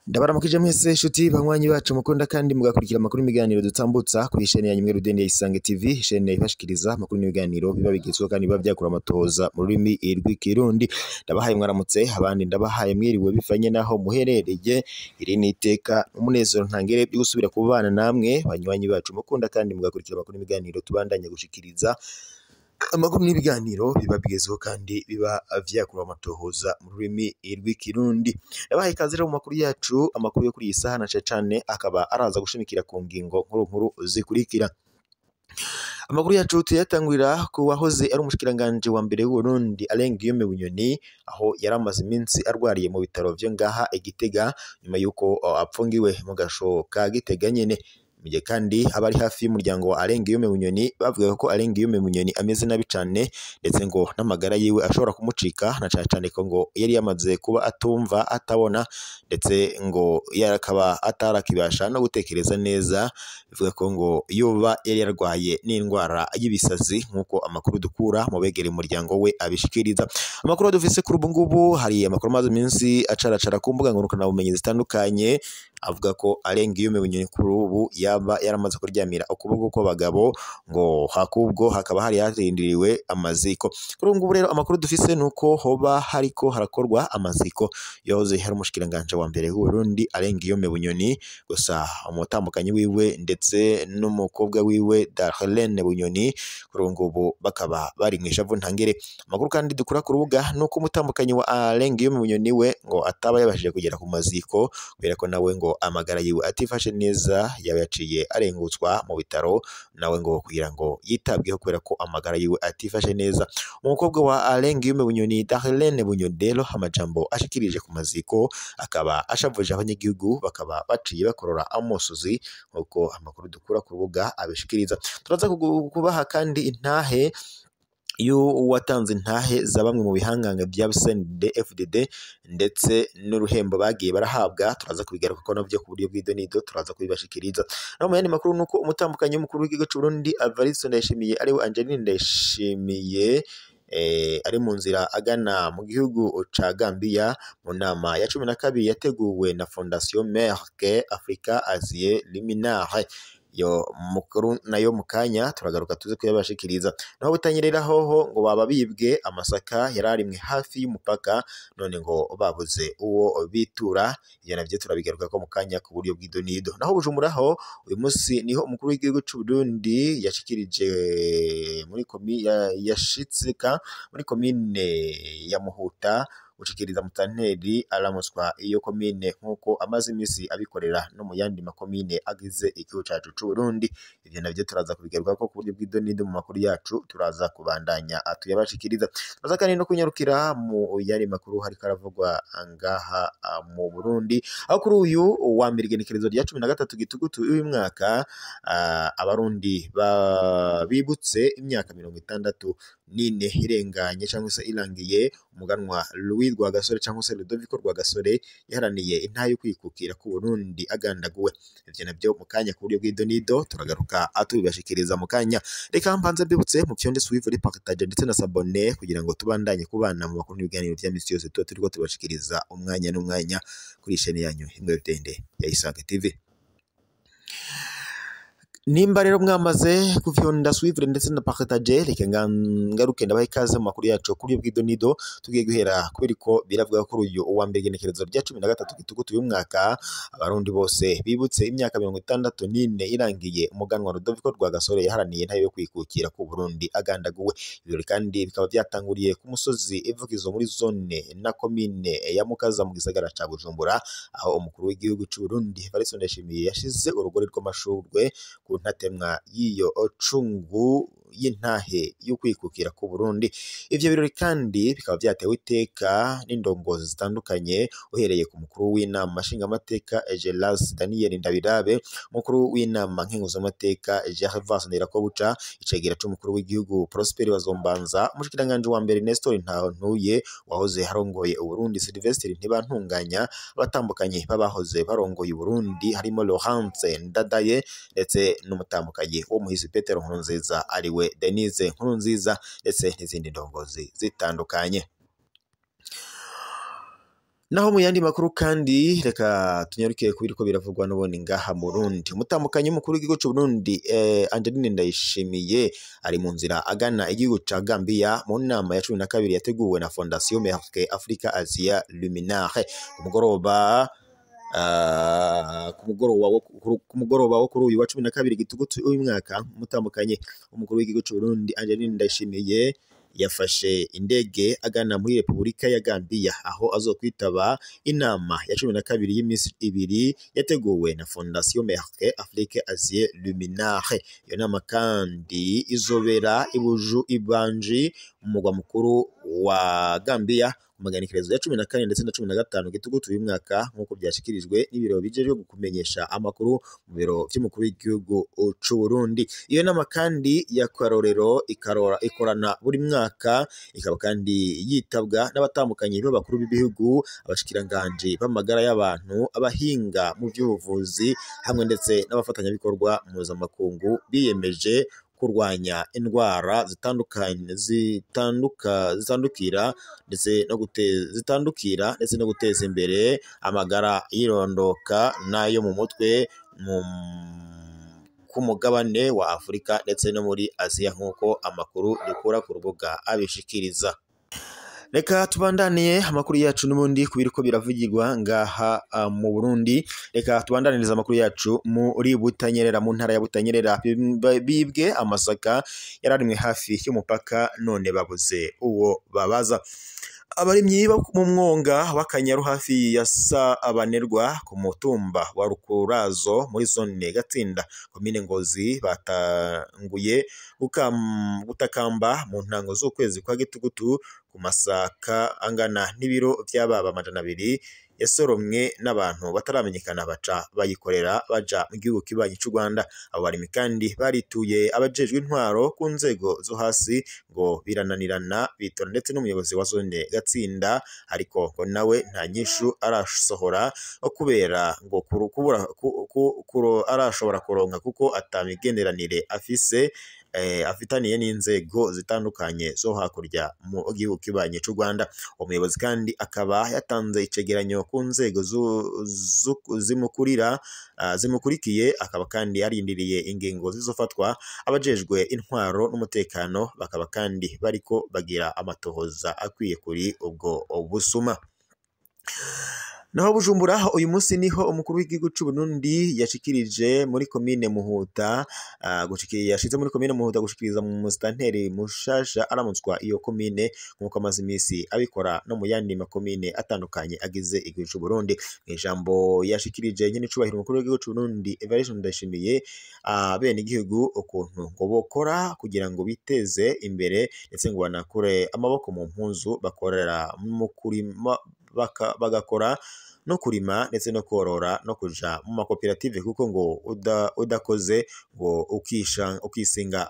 Ndabaramukije mwese shuti banywanyi bacu mukunda kandi mugakurikira amakuru n'ibiganiro dutambutsa kuri chaîne ya Nyimwe Rudende ya Isange TV, chaîne ifashikiriza amakuru n'ibiganiro biba bigezweho kandi biba byakura amatoza mu rurimi rw'ikirundi. Ndabahaye mwaramutse, abandi ndabahaye mwiriwe bifanye naho muherereye. Iri ni iteka umunezero ntangere byo gusubira kubana namwe banywanyi bacu mukunda kandi mugakurikira amakuru n'ibiganiro tubandanya gushikiriza amakuru n'ibiganiro biba bigezweho kandi biba vyakura amatohoza mu rurimi rw'ikirundi. Yabahaye ikaze rero mu makuru yacu, amakuru yo kuri iyi saha na cane akaba araza gushimikira ku ngingo nkuru nkuru zikurikira. Amakuru yacu tuyatangurira ku wahoze ari umushikiranganje wa mbere w'Uburundi Alain Guillaume Bunyoni, aho yari amaze iminsi arwariye mu bitaro vyo ngaha i Gitega nyuma yuko apfungiwe mu gasho ka Gitega nyene. Mugihe kandi abari hafi y'umuryango wa Alain Guillaume Bunyoni bavuga ko Alain Guillaume Bunyoni ameze nabi cane, ndetse ngo n'amagara yiwe ashobora kumucika, na cane cane ko ngo yari yamaze kuba atumva atabona, ndetse ngo yarakaba atarakibasha no gutekereza neza. Bivuga ko ngo yoba yari yarwaye n'indwara y'ibisazi, nk'uko amakuru dukura mu begereye umuryango we abishikiriza. Amakuru dufise kuri ubu ngubu, hari amakuru amaze iminsi acaracara ku mbuga ngurukanabumenyi zitandukanye avuga ko Alain Guillaume Bunyoni kuri ubu yaba yaramaze kuryamira ukuboko kw'abagabo, ngo hakubwo hakaba hari yarindiriwe amaziko. Kuri ubu ngubu rero amakuru dufise nuko hoba hariko harakorwa amaziko yahoze hari umushikiranganje wa mbere w'Uburundi Alain Guillaume Bunyoni, gusa umutambukanyi wiwe ndetse n'umukobwa wiwe Darlene Bunyoni kuri ubu ngubu bakaba bari mw'ishavu ntangere. Amakuru kandi dukura ku rubuga nuko umutambukanyi wa Alain Guillaume Bunyoni we ngo ataba yabashije kugera ku maziko kubera ko nawe ngo amagara yiwe atifashe neza, yaba yaciye arengutswa mu bitaro nawe ngo kugira ngo yitabweho kubera ko amagara yiwe atifashe neza. Umukobwa wa Alain Guillaume Bunyoni Darlene Bunyoni rero amajambo ashikirije ku maziko akaba ashavuje abanyagihugu, bakaba baciye bakorora amosozi nk'uko amakuru dukura ku rubuga abishikiriza. Turaza kubaha kandi intahe y'uwatanze intahe za bamwe mu bihangange bya CNDD-FDD ndetse n'uruhembo bagiye barahabwa, turaza kubigaruka ko navyo ku buryo bw'idonido turaza kubibashikiriza. No mu yandi makuru nuko umutambukanyi w'umukuru w'igihugu c'u Burundi Evariste Ndayishimiye ariwe Angeline Ndayishimiye ari mu nzira agana mu gihugu ca Gambia mu nama ya 12 yateguwe na Fondation Merck Africa Asie Liminaire. Yo mukuru nayo mukanya turagaruka tuze kuyabashikiriza. Naho butanyerera hoho ngo baba bibwe amasaka yararimwe hafi y'umupaka, none ngo babuze uwo bitura. Ivyo navyo turabigaruka ko mukanya ku buryo bw'idonido. Naho Bujumbura ho uyu munsi niho umukuru w'igihugu c'u Burundi yashikirije muri yashitsika muri komine ya Muhuta gushikiriza mutanteri aramuswa iyo komine nk'uko amaze imisi abikorera no mu yandi makomine agize igihugu cacu c'u Burundi. Ivyo navyo turaza kubigaruka ko ku buryo bw'idonido mu makuru yacu, turaza kubandanya atuyabashikiriza. Turaza kandi no kunyarukira mu yandi makuru hariko aravugwa ngaha mu Burundi, aho kuri uyu wa mbere igenekerezo rya 13 gitugutu uyu mwaka abarundi bibutse imyaka 64 irenganye cyangwa se irangiye umuganwa Louis Rwagasore cyangwa se Ludovico Rwagasore yaharaniye intahe yo kwikukira ku Burundi agandaguwe. Ivyo navyo mu kanya ku buryo bw'idonido turagaruka atubibashikiriza mu kanya. Reka mbanze mbibutse mu fyonde suivre, partage ndetse na s'abonner kugira ngo tubandanye kubana mu makuru n'ibiganiro vya misi yose tuba turiko tubashikiriza umwanya n'umwanya kuri chaîne yanyu Imwe Rudende ya Isange TV. Nimba rero mwamaze kufyonda suivre ndetse na partage, reka ngaruke ndabaha ikaze mu makuru yacu kuri bw'idonido. Tugiye guhera kubera ko biravuga ko uyu uwa mbere igenekerezo rya 13 gitugutu uyu mwaka abarundi bose bibutse imyaka 64 irangiye umuganwa Ludovico Rwagasore yaharaniye intahe yo kwikukira ku Burundi agandaguwe. Ibirori kandi bikaba byatanguriye ku musozi ivukizo muri zone na komine ya Mukaza mu gisagara ca Bujumbura, aho umukuru w'igihugu c'u Burundi Evariste Ndayishimiye yashize urugori rw'amashurwe ku ntatemwa y'iyo cungu y'intahe y'ukwikukira ku Burundi. Ivyo birori kandi bikaba vyatewe iteka n'indongozi zitandukanye, uhereye ku mukuru w'inama nshingamateka Gelas Daniel Ndabirabe, umukuru w'inama nkenguzamateka Gervas Ndirakobuca, icegera c'umukuru w'igihugu Prosper Bazombanza, umushikiranganje wa mbere Nestor Ntahontuye wahoze harongoye Uburundi Sylvestre Ntibantunganya, abatambukanye babahoze barongoye Uburundi harimo Laurence Ndadaye ndetse n'umutambukanyi wo muhisi Petero Nkurunziza ariwe wiwe Denise Nkurunziza ndetse n'izindi ndongozi zitandukanye. Naho mu yandi makuru kandi reka tunyarukiye ku biriko biravugwa n'ubundi ngaha mu Burundi. Umutambukanyi w'umukuru w'igihugu c'u Burundi Angeline Ndayishimiye ari mu nzira agana igihugu ca Gambia mu nama ya 12 yateguwe na Fondation Merck Africa Asia Luminare. Ku mugoroba wo kuri uyu wa 12 Gitugutu uyu mwaka, umutambukanyi w'umukuru w'igihugu c'u Burundi Angeline Ndayishimiye yafashe indege agana muri Repubulika ya Gambia aho azokwitaba inama ya 12 y'imisi ibiri yateguwe na Fondation Merck Afrique Asie Luminare. Iyo nama kandi izobera ibuju Ibanji, umugwa mukuru wa Gambia, ku maganekerezo ya 14 ndetse na 15 Gitugutu uyu mwaka, nk'uko byashikirijwe n'ibiro bijejwe kumenyesha amakuru mu biro vy'umukuru w'igihugu c'u Burundi. Iyo nama kandi y'akarorero ikorana buri mwaka, ikaba kandi yitabwa n'abatandukanye b'abakuru b'ibihugu, abashikiranganji b'amagara y'abantu, abahinga mu vy'ubuvuzi hamwe ndetse n'abafatanyabikorwa mpuzamakungu biyemeje kurwanya indwara zitandukanye zitandukira ndetse no guteza zitandukira ndetse no guteza imbere amagara y'irondoka n'ayo mu mutwe ku mugabane wa Afurika ndetse no muri Aziya, nk'uko amakuru dukura ku rubuga abishikiriza. Reka tubandaniye amakuru yacu n'ubundi ku biriko biravugirwa ngaha mu Burundi. Reka tubandaniriza amakuru yacu muri Butanyerera, mu ntara ya Butanyerera. Bibwe amasaka yararimwe hafi y'umupaka none babuze uwo babaza. Abarimyi bo mu mwonga w'Akanyaru hafi ya Sabanerwa ku mutumba wa Rukurazo muri zone Gatsinda, komine Ngozi, batanguye gutakamba mu ntango z'ukwezi kwa Gitugutu ku masaka angana n'ibiro vy'ababa 200 yasoromwe n'abantu bataramenyekana, baca bayikorera baja mu gihugu kibanyi c'u Rwanda. Abo barimyi kandi barituye abajejwe intwaro ku nzego zo hasi ngo birananirana, bitora ndetse n'umuyobozi wa zone Gatsinda, ariko ngo nawe nta nyishu arasohora kubera ngo kubura arashobora kuronka kuko atamigenderanire afise afitaniye n'inzego zitandukanye zo hakurya mu gihugu kibanyi c'u Rwanda. Umuyobozi kandi akaba yatanze icegeranyo ku nzego zimukurikiye, akaba kandi arindiriye ingingo zizofatwa. Abajejwe intwaro n'umutekano bakaba kandi bariko bagira amatohoza akwiye kuri ubwo busuma. Naho Bujumbura uyu munsi niho umukuru w'igihugu c'u Burundi yashikirije muri komine Muhuta, yashize muri komine Muhuta gushikiriza mu musitanteri mushasha aramutswa iyo komine, nk'uko amaze imisi abikora no mu yandi makomine atandukanye agize igihugu c'u Burundi. Mu ijambo yashikirije nyene icubahiro umukuru w'igihugu c'u Burundi Evariste Ndayishimiye bene igihugu ukuntu ngo bokora kugira ngo biteze imbere ndetse ngo banakure amaboko mu mpuzu, bakorera mu kurima, bagakora no kurima ndetse no korora no kuja mu makoperative, kuko ngo udakoze ngo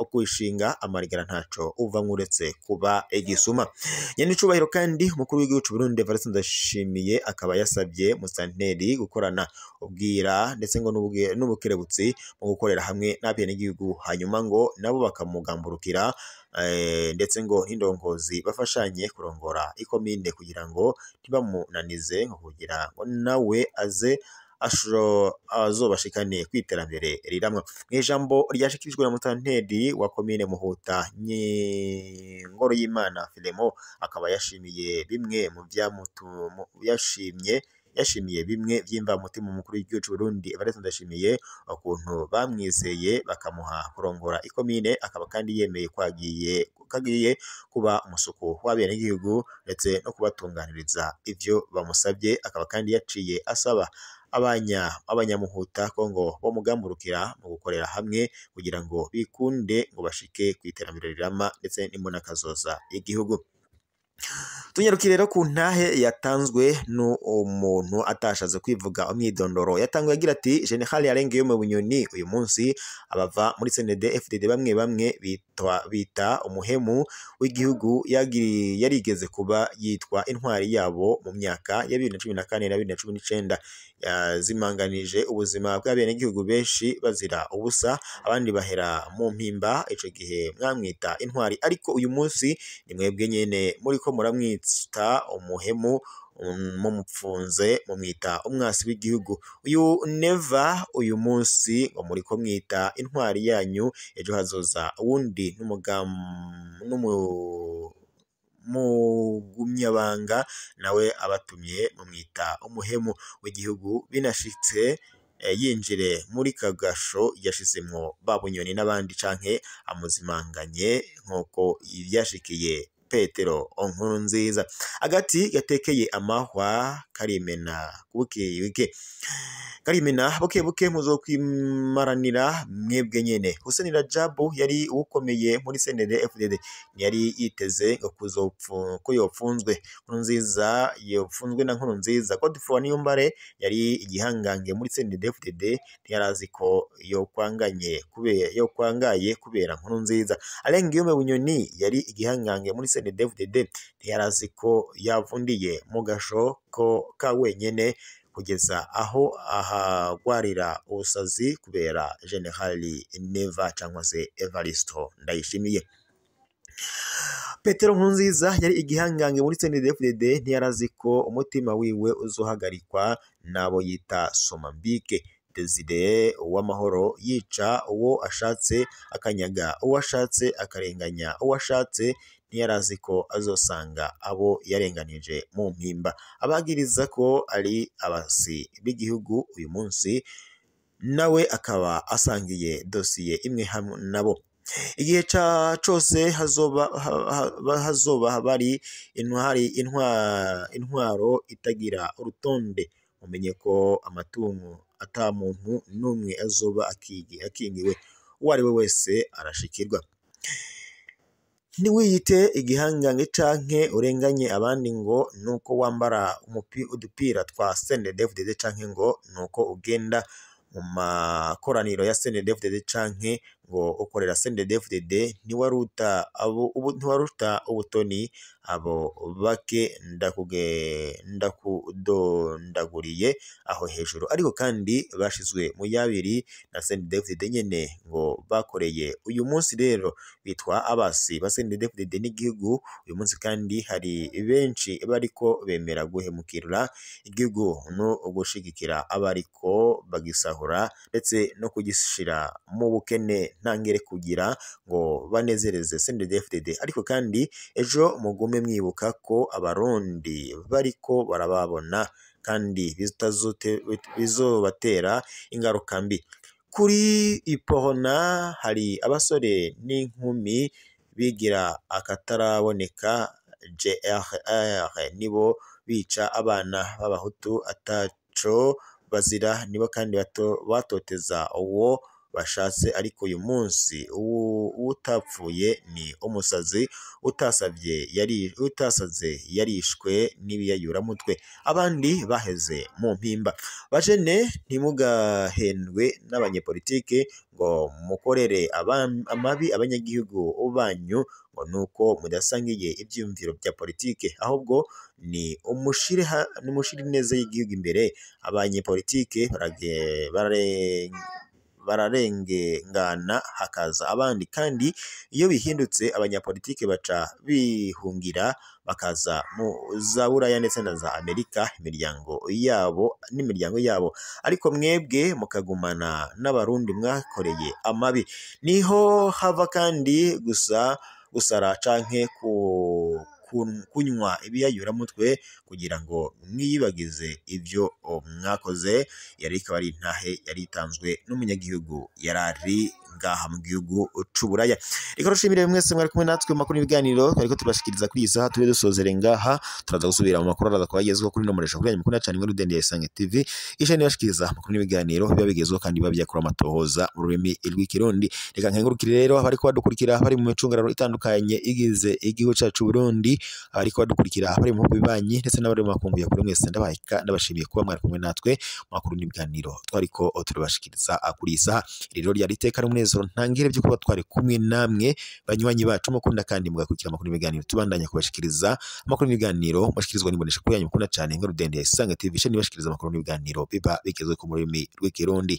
ukishinga amarigara ntaco uvamwo uretse kuba igisuma. Nyene icubahiro kandi umukuru w'igihugu c'u Burundi Evariste Ndayishimiye akaba yasabye musitanteri gukorana ubwira ndetse ngo n'ubukerebutsi mu gukorera hamwe n'abenegihugu, hanyuma ngo nabo bakamugamburukira ndetse ngo n'indongozi bafashanye kurongora ikomine kugira ngo ntibamunanize, ngo kugira ngo nawe aze azobashikane kw'iterambere riramwa. Mu ijambo ryashikirijwe na musitanteri wa komine Muhuta Ngoro y'Imana Filemo, akaba yashimiye bimwe mu yashimiye bimwe vy'imvamutima umukuru w'igihugu c'u Burundi Evariste Ndayishimiye ukuntu bamwizeye bakamuha kurongora ikomine, akaba kandi yemeye ko agiye kuba umusuku w'abenegihugu ndetse no kubatunganiriza ivyo bamusabye. Akaba kandi yaciye asaba abanyamuhuta ko ngo bomugamburukira mu gukorera hamwe kugira ngo bikunde ngo bashike kw'iterambere rirama ndetse n'imbonakazoza y'igihugu. Tunyarukire rero ku ntahe yatanzwe n'umuntu atashatse kwivuga umwidondoro. Yatanguye agira ati General yarengeye mu Bunyoni uyu munsi abava muri CNDD FDD bamwe bamwe bita umuhemu w'igihugu yarigeze kuba yitwa intwari yabo mu myaka ya 2014 na 2019. Yazimanganije ubuzima bw'abenegihugu benshi bazira ubusa, abandi bahera mu mpimba. Ico gihe mwamwita intwari, ariko uyu munsi ni mwebwe nyene muriko muramwita umuhemu, mumupfunze mumwita umwasi w'igihugu. Uyu Neva uyu munsi ngo muriko mwita intwari yanyu, ejo hazoza uwundi mugumyabanga nawe abatumye mumwita umuhemu w'igihugu. Binashitse yinjire muri kagasho yashizemwo ba Bunyoni n'abandi, canke amuzimanganye nk'uko vyashikiye Petero Nkurunziza. Agati gatekeye amahwa karimena buke karimena buke buke, muzokwimaranira mwebwe nyene. Hussein Rajabu yari ukomeye muri CNDD FDD, ntiyari yiteze ngo ko yopfunzwe. Nkurunziza yopfunzwe na Nkurunziza. Godefroid Niyombare yari igihangange muri CNDD FDD, ntiyarazi ko yokwangaye kubera Nkurunziza. Alain Guillaume Bunyoni yari igihangange muri CNDD FDD, ntiyarazi ko yavundiye mu gasho ko ka wenyene kugeza aho ahagwarira ubusazi kubera General Neva cyangwa se Evaristo Ndayishimiye. Petero Nkurunziza yari igihangange muri CNDD FDD, ntiyarazi ko umutima wiwe uzohagarikwa n'abo yita Somambike. Desire Uwamahoro yica uwo ashatse, akanyaga uwo ashatse, akarenganya uwo ashatse, ntiyarazi ko azosanga abo yarenganije mu mpimba. Abagiriza ko ari abasi b'igihugu uyu munsi nawe akaba asangiye dosiye imwe hamwe nabo. Igihe cose hazoba bari intwaro itagira urutonde, mumenye ko amatungo ata muntu n'umwe azoba akingiwe, uwo ari we wese arashikirwa. Ntiwiyite igihangange canke urenganye abandi ngo nuko wambara udupira twa CNDD FDD, canke ngo nuko ugenda mu makoraniro ya CNDD FDD, canke ngo ukorera CNDD FDD. Ntiwaruta ubutoni abo bake ndakudondaguriye aho hejuru, ariko kandi bashizwe mu yabiri na CNDD FDD nyene ngo bakoreye. Uyu munsi rero bitwa abasi ba CNDD FDD n'igihugu. Uyu munsi kandi hari benshi bariko bemera guhemukira igihugu no gushigikira abariko bagisahura ndetse no kugishira mu bukene ntangere kugira ngo banezereze CNDD FDD. Ariko kandi ejo mugume mwibuka ko abarundi bariko barababona kandi bizobatera ingaruka mbi. Kuri Iporona hari abasore n'inkumi bigira akataraboneka JRR, nibo bica abana b'abahutu ataco bazira, nibo kandi batoteza uwo bashatse. Ariko uyu munsi utapfuye ni umusazi, utasaze yarishwe n'ibiyayuramutwe, abandi baheze mu mpimba. Bajene ntimugahendwe n'abanyepolitike ngo mukorere amabi abanyagihugu banyu ngo nuko mudasangiye ivyiyumviro bya politike, ahubwo ni umushire neza y'igihugu imbere. Abanyepolitike bararengana hakaza abandi, kandi iyo bihindutse abanyapolitike baca bihungira bakaza mu za Buraya ndetse na za Amerika, imiryango yabo n'imiryango yabo, ariko mwebwe mukagumana n'abarundi mwakoreye amabi. Niho hava kandi gusa gusara canke kunywa ibiyayuramutwe kugira ngo mwiyibagize ibyo mwakoze. Yari ikaba ari intahe yari itanzwe n'umunyagihugu yarari ngaha mu gihugu c'Uburaya. Reka rushimire mwese mwari kumwe natwe mu makuru n'ibiganiro twariko tubashikiriza kuri iyi saha. Tube dusozere ngaha, turaza gusubira mu makuru araza kubagezwaho kuri nomero kuri yanyu mukunda cyane muri Rudende ya Isange TV, isheni bashikiriza amakuru n'ibiganiro biba bigezweho kandi biba byakura amatohoza mu rurimi rw'ikirundi. Reka nkengurukire rero abariko badukurikira bari mu micungararo itandukanye igize igihugu cacu Burundi, Burundi, abariko badukurikira bari mu bihugu bibanyi ndetse n'abari mu makungu ya kure, mwese ndabaha ndabashimiye kuba mwari kumwe natwe mu makuru n'ibiganiro twariko turabashikiriza kuri iyi saha. Rero ryari iteka n'umunezero ntangire byo kuba twari kumwe namwe banywanyi bacu mukunda kandi mugakurikira amakuru n'ibiganiro tubandanya kubashikiriza. Amakuru n'ibiganiro mushikirizwa n'imbonesha kuri yanyu mukunda cyane Inkuru Ndende ya Isange TV, isheni ibashikiriza amakuru n'ibiganiro biba bigezweho mu rurimi rw'Ikirundi.